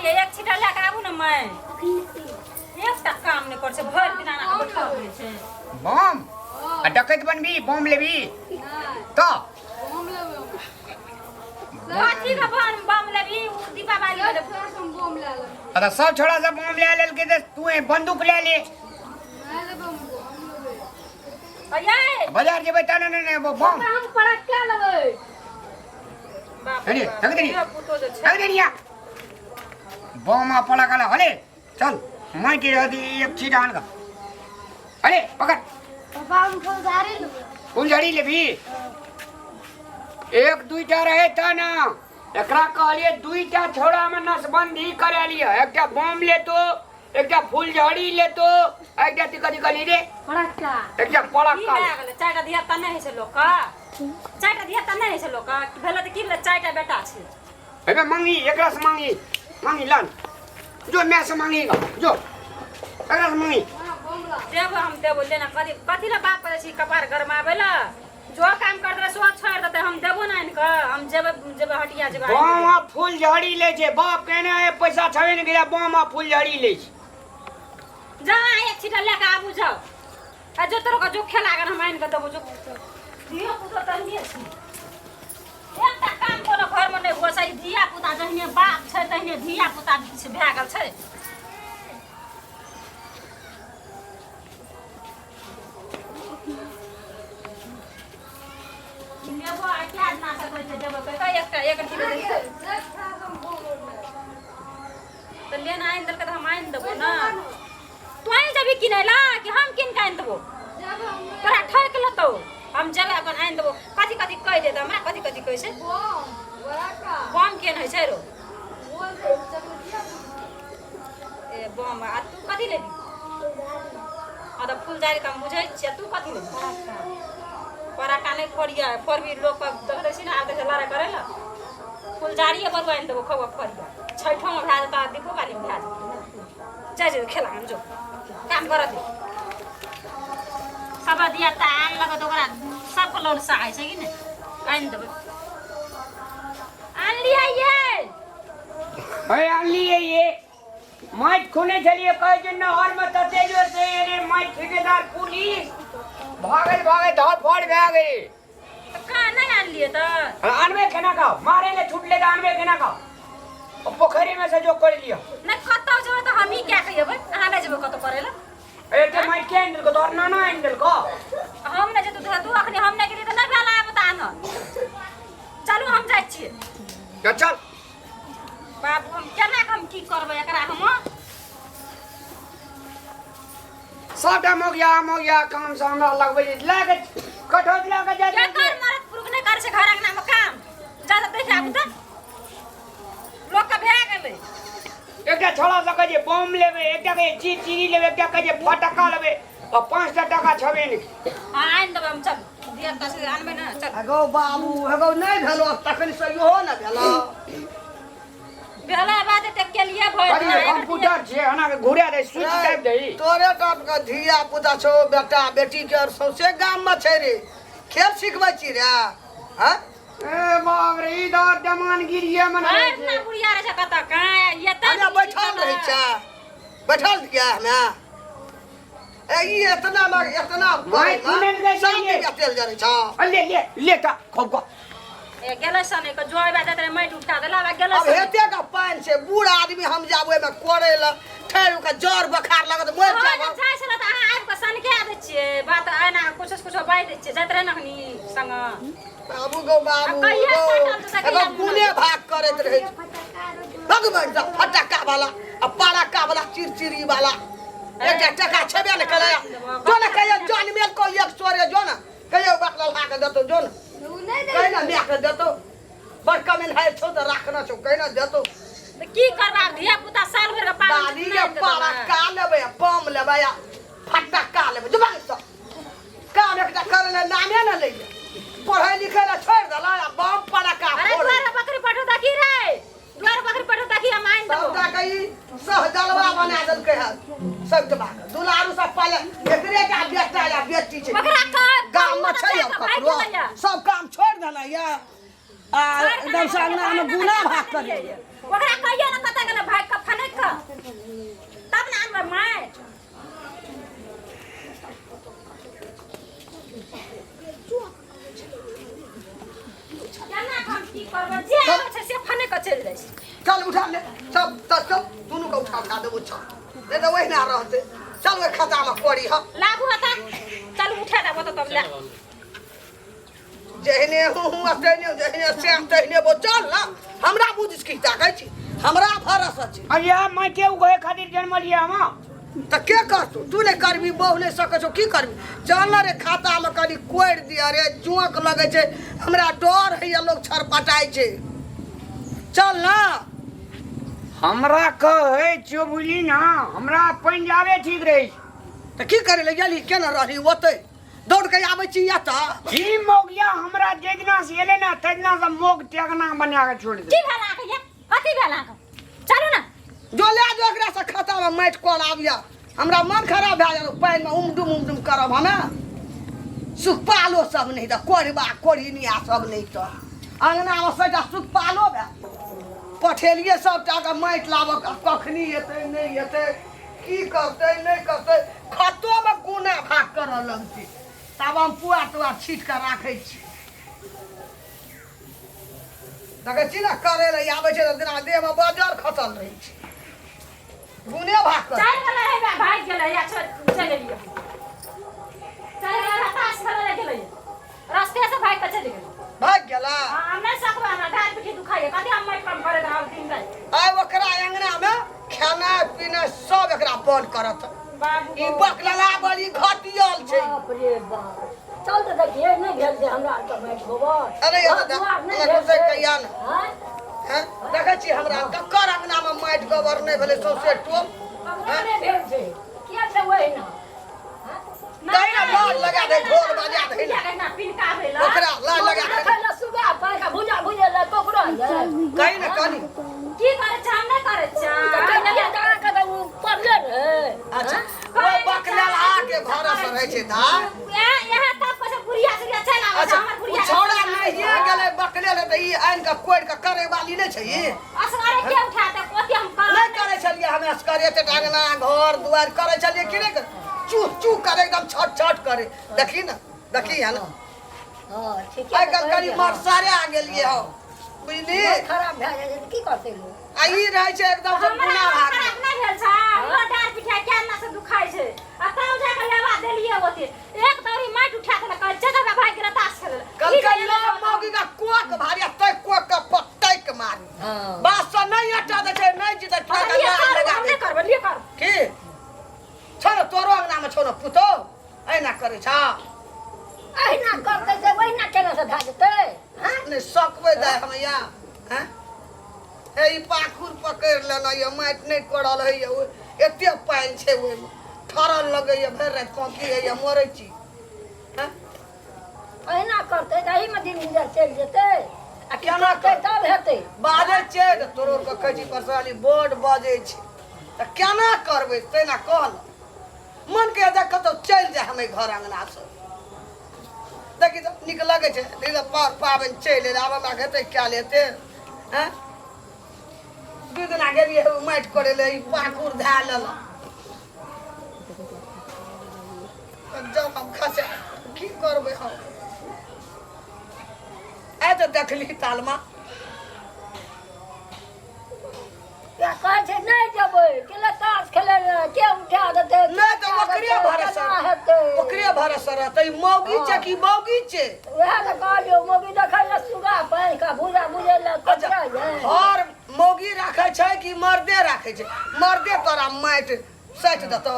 ये एक छीटा लए के आबू ने मैं एकटा काम नहि करै छै भरि दिन आना के बैठल रहै छै बम आ डकैत बनबी बम लेबी तऽ बम लेबै कथी के बम बम लेबी उ दीपावली में सब छोड़ा हम बम ले लेबै आ तऽ सब छोड़ा सब बम ले लेलकै तऽ तू बंदूक ले ले नहि लेबै हम बम लेबै अये बाजार जेबै तऽ ने ने बम हम पड़क्का लेबै बाप रे अरे, बाप, रख देनी। धियो पुतो जे छै रख देनिया बम आ पड़ा गला हले चल माटी रह दी एक छीटा आन का अरे पकड़ पापा हम फुलझाड़ी लेबै फुलझड़ी लेबी एक दुईटा रहे त ना एकरा कहलिए दुईटा छोड़ा में नसबंदी करा लिया एकटा बम लेतो एकटा फुलझड़ी लेतो एकटा कथी कहली रे पड़क्का एकटा की पड़क्का भए गेलै चारिटा धिया पुता नहि होइ छै लोकके चारिटा धिया पुता नहि होइ छै लोकके भेलै तऽ की भेलै चारिटा बेटा छै अबे मांगी एकरा से मांगी मांगी लान जो मैं से मांगेगा जो एकरा से मांगी देबो हम देबो लेना कथी कथी लए बाप करै छी कपार गरमाबै लए जो काम कर देबै सो छोड़ि देतै हम देबो ने आनि कऽ हम जेबै जेबै हटिया जेबै आनि बम देबै। आ फूल झड़ी ले छै बाप कहने है पैसा छबे ने गेला बम आ फूल झड़ी ले छै जाओ अहाँ एक छीटा लए कऽ आबू जाओ आ जो तोरो जो खेला गन हम आनि कऽ देबो जो धियो पुतो तहिने छै एकटा काम कोनो घरमे नहि हुआ छै धिया पुता जहिने बाप छै तहिने धिया पुता भए गेल छै नेबो आ क्या नाटक होइ छै देबो कहि कऽ एकटा एक किलो तऽ लेना आनि देलकै तऽ हम आनि देबो ने तू आनि जेबही किनै ला कि हम कीन कऽ आनि देबो तोरा ठकि लेतौ हम जेबै अपन आनि देबो कथी कथी कहि देत हमरा कथी कथी कहै छै बम केहन होइ छै रो ए बम आ तू कथी लेबही आ तऽ फुलझाड़ी तऽ हम बुझै छियै तू कथी लेबही पराठा नहि फोड़िया फोड़बी लोक देख दै छी ने आब देखै लड़ाइ करै लए फुलझाड़िए बरुआ आनि देबो खबो फोड़िया छठोमे भए जेतौ आ दीपोवालीमे भए जेतौ जाइ जो खेला जो काम कर दे सब दिया तऽ आन लगत ओकरा सबके लोन सहाय छै कि नहि आनि देबै आन लिया ये अरे आन लिए ये माटि खुने छलियै कहै छै नहर में तते जोर से एले माटि ठेकेदार पुलिस भागल भागल धड़फड़ भए गेलै तऽ कहाँ नहि आनलियै तऽ आनबे केना का मारे ले छुटले तऽ आनबे केना का पोखरि में से जो कर लियो नहि कतौ जेबै तऽ हमही कए कऽ अयबै अहाँ नहि जेबै कतौ करै लए एते माटि के आनि देलको तोहर नाना आनि देलको हम नहि जेतौ तऽ तू अखनी हम नहि गेलियै तऽ नहि भेल आब तऽ आनल चलू हम जाइ छियै चल चल बाबू हम केना कऽ हम की करबै एकरा हम सबटा मोगिया मोगिया काम से हमरा लगबै छै लए के कठौत लए के जाइ केकर मरद पुरुख नहि करै छै घर अंगनामे काम जा तऽ देख आबू तऽ लोकके भए गेलै एकटा छोड़ा से कहै छै बम लेबै एकटा कहै छै चिड़चिड़ी लेबै एकटा कहै छै फटक्का लेबै आ 5टा टाका छबे नहि हँ आनि देबै हम चल धिया पुता से आनबै ने चल अगो बाबू अगो नहि भेलो तखन से इहो ने भेलो भेला बाद एते केलिए भरि अरे दिन कंप्यूटर छियै एना के घुरा दे स्विच दाबि दही तोरे बाप के धिया पुता छौ बेटा बेटी के और सौंसे गाम में छै रे खेल सिखबै छी रे हैं ए बाप रे ई दर जमान गिरिये मन भरि दिना बुढ़िया रहै छै कतऽ कहाँ ये तऽ हमे बैठल रहै छै बैठल छियै हमे ए ई एतना में एतना माय सुनै ने सब छियै। दिया तेल जरै छौ ले ले ले ता खूब को ए गेलै सने के जोय बा देत रे माटि उठा देला आब गेलै अब हेते का पानि छै बूढ़ आदमी हम जाब ओहिमे कोड़ै लए ठहर के जर बोखार लागत मरि हँ, जाब जब जाइ छलै तऽ अहाँ आबि कऽ सनके दै छियै बात एना कुछो कुछो बाजि दै छियै जाइत रहै ने अखनी संग बाबू गौ बाबू आ कहिया गौ सटल तऽ एगो कहिया गुने भाग करैत रहै छै भगवान सा फटक्का वाला आ पड़क्का वाला चिड़चिड़ी वाला एकटा टका छेबे ने करे जो ने कहियो जन मेल को एक सोरे जो ने कहियो बाप लल्हा के देतो जो ने कहि ना माय के देतो बड़का मेल है छौ तऽ राखना छौ कहि ना देतो तऽ की करबै आब धिया पुता साल भरि के पाबनि दादी नहि के आनि देतौ ने। पड़क्का लेबै आ बम लेबै आ फटक्का लेबै जो भाग सब काम एकटा करे ले नामे ने लैए पढ़ै लिखै ले छोड़ि देला आ बम पड़क्का अरे फोड़ै दुआरे बकरी पठो देखी रे दुआरे बकरी पठो देखी हम आनि देबो सबटा के ई सहजलवा बना देलकै हन सब के दुलारू सब पाले एकरे टा बेटा या बेटी छै बकरा कह गाम में छै अब ककरो सब काम छोड़ि देना या आ एकदम से अंगना में गुना भाग कर ओकरा कहियो ने कतऽ गेलै भागि कऽ फनकि कऽ तब ने आनबै माटि। केना कऽ हम की करबै जे आबै छै से फनकि कऽ चलि जाइ छै। चल उठा ले सब तऽ चल दुनू के उठा उठा देबो चल नहि तऽ ओहिना रहतै चल ओहि खतामे करी हम। लाबू हता चल उठा देबो तऽ तब ले। जेहने हूँ हूँ आ तेहने जेहने श्याम तेहने बो चल ना हमरा बुझ की ताकै छी हमरा भरस अछि। अरे माइटे उगहे खातिर जन्मलियै हम। तऽ के करतौ तू नहि करबी बहु नहि सकै छौ की करबी चल ने रे खातामे कनि कोरि दिअ रे जोंक लगै छै हमरा डर होइए लोक छरपटाइ छै चल ना। हमरा कहै छियौ बुझली ना हमरा पंजाबे ठीक रहै छै। तऽ की करै लए गेली केना रहली ओतै दौड़ के आबै छी एतऽ। ई मौगिया हमरा जाहि दिना से एलै ना ताहि दिना से मौग टेगना बना के छोड़ि की देलकै। भेल अहाँके ये कथी भेल अहाँके चलू ना। जो ले जो एकरा से खाता में माटि कोर आबिया हमरा मन खराब भए गेल पानिमे उमडुम उमडुम करब हमे सुखपालो सब नहि तऽ कोढ़बा कोढ़िनिया सब नहि तऽ अङ्गनामे सबटा सुखपालो भए पठेलियै सबटाके माटि लाबऽ कखनी एतै नहि एतै की करतै नहि करतै खतोमे गुना भाग करऽ लगतै तब हम पुआ तुआ छीट कऽ राखै छी देखै छी ने करै लए आबै छै तऽ जेना देहमे बजर खसल रहै छै गुने भाग कर चलि गेलै हे भागि गेलै या चलि एलियै चलि गेलै ताश खेलै लए गेलै रास्ते से भागि कऽ चलि गेलै भागि गेला। हाँ, हम नहि सकबै हमरा डाँड़ पिठी दुखाइए कथी हम माटि कम करैत रहब दिन राति। आइ ओकरा अंगनामे खेनाइ पिनाइ सब एकरा बंद करत बाबू ई बकलला बड़ी घटियल छै। बाप रे बाप चल तऽ देखिए नहि भेल छै हमरा आरके माटि गोबर। अरे यार घर दादा, दुआर नहि हमरा भेल घुसै छै। कहिया ने? आँय? हैं? देखै छी हमरा ककर अंगनामे माटि गोबर नहि भेलै सौंसे टोल। ककरो नहि भेल छै किया छै ओहिना? तै ने लाज लगा दे ढोल बजा दे ना पिनकाबै ला ओकरा लाज लगा दे देखै लए सुगा पानि भुजा भुजै लए ककरो कही ने कनी की करै छै हम नहि करै तऽ छै कहिया अहाँके तऽ ओ पड़ले रहै। अच्छा ओ बकलेल आके भरस रहै छै दा इएह तब कहै बुढ़िया सुढ़िया चलि आबै छै अच्छा हमर ओ बुढ़िया छौड़ा नहिए गेलै बकलेल तऽ ई आनि कऽ कोरि कऽ करै वाली नहि छै ई असगरे के उठाते ओते हम करब नहि करै छलियै हमे असगरे एते अंगना घर दुआरि करै छलियै कि नहि करै चू चू करे एकदम छट छट करे देखी ना देखी है ना। हँ ठीके आइ काल्हि कनि मरसारे आ गेलियै हौ बुझली खराब भए जाइ छै तऽ की करतै लोक? आ ई रहै छै एकदम से हमरा गुना भाग खराब नहि भेल छै हमरो डाँड़ पिठा केना से दुखाइ छै आ तब जाके लेवा देलियै ओते एक दौरी माटि उठा देलक कहै चल जा भागि गेलै ताश खेलै लए। कल की के जे लो मौगी का कोक भारी आ तै कोक के पटैक मारी हँ बात से नहीं हटा दै छै नहीं जीतै तोरा के लिए लाज करू, लगा हम दे नहि करबै लिए करू। की छौ ने तोरो अंगना में छौ ने पुतौ एना करै छ अहिना करतै से ओहिना केना से भए जेतै? हँ नहि सकबै दाइ हम या हँ हे ई पाखुर पकड़ि लेना यऽ माटि नहि करल होइए ओ एते पानि छै ओहिमे ठरल लगैए भरि राति कौकी होइए मरै छी हँ अहिना करतै तऽ एहिमे दिन गुजर चलि जेतै आ की केना करतै तब हेतै। बाजै छियै तऽ तोरो के कहै छी परसाली बड बाजै छै तऽ केना करबै तेना कहल मन के देख कतौ चलि जाय हम घर अंगना से देखी तऽ नीक लगै छै देखी तऽ पर पाबनि चलि एलै आब हमरा हेतै कयल हेतै हँ दू दिना गेलियै माटि करै लए ई पाकुर धए लेलक जब हम खसे की करबै हम आइ तऽ देखली तालमा या कहै छै नहि जेबै केला ताश खेलै लए के उठा देतै नहि तऽ ओकरे भरोसा केना हेतै ओकरे भरोसा रहतै ई मौगी छै कि मौगी छै उएह तऽ कहलियौ मौगी देखै लए सुगा पानि का भूजा भूजै लए अच्छा कचरा यै हर मौगी राखै छै कि मर्दे राखै छै मर्दे तोरा माटि सैत देतौ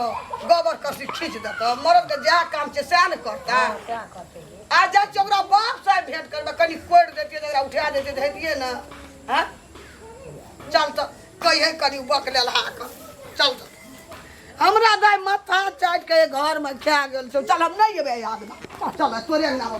गोबर कसी खींच देतौ मर्द के जएह काम छै सएह ने करतै। सएह करतै। आ जाइ छियै ओकरा बाप साहेब भेंट करबै कनि कोरि दैतियै तऽ ओकरा उठा दैतियै तऽ हेतियै ने हँ चल तऽ कहिए कनि बक लेलहा कऽ चल तऽ हमरा दाइ माथा चाटि कऽ घर में खा गेल छौ चल हम नहीं एबै याद चल तोरे अंगना में।